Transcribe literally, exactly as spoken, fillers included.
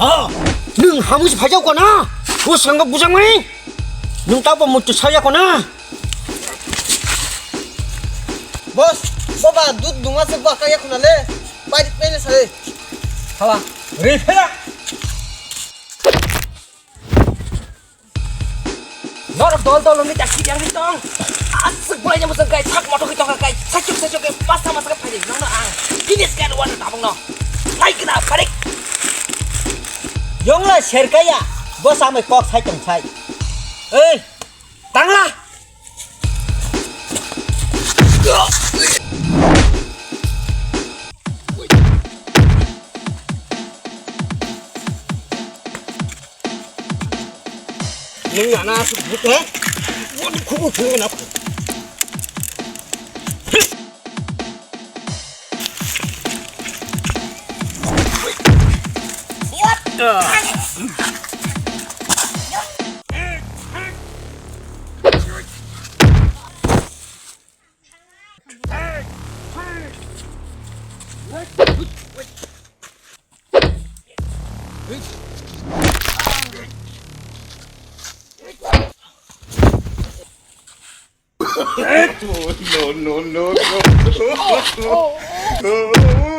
Oh, nwng hamui se phaijak kona? Bwskango bujangmani? Nwng tabo muitu saya kona? Boss, boba dud dungma se bwkha ya khuna le. Pai pai le sare. Hala, re phela. Norok dol dol wngwi daksi yang ri tong. Aswk bolai ni bwswng kai sak motok ri tong kai. Sachuk sachuk kai masa masa kai phai di. Nang no ang. Finish kai wan tabung no. Lai kena parik. Yongla serkaya. Boss amai kok sai tong sai. Ei. Tangla. Nung yana asuk buk he. Wadu kubu kubu na. No, no, no, no.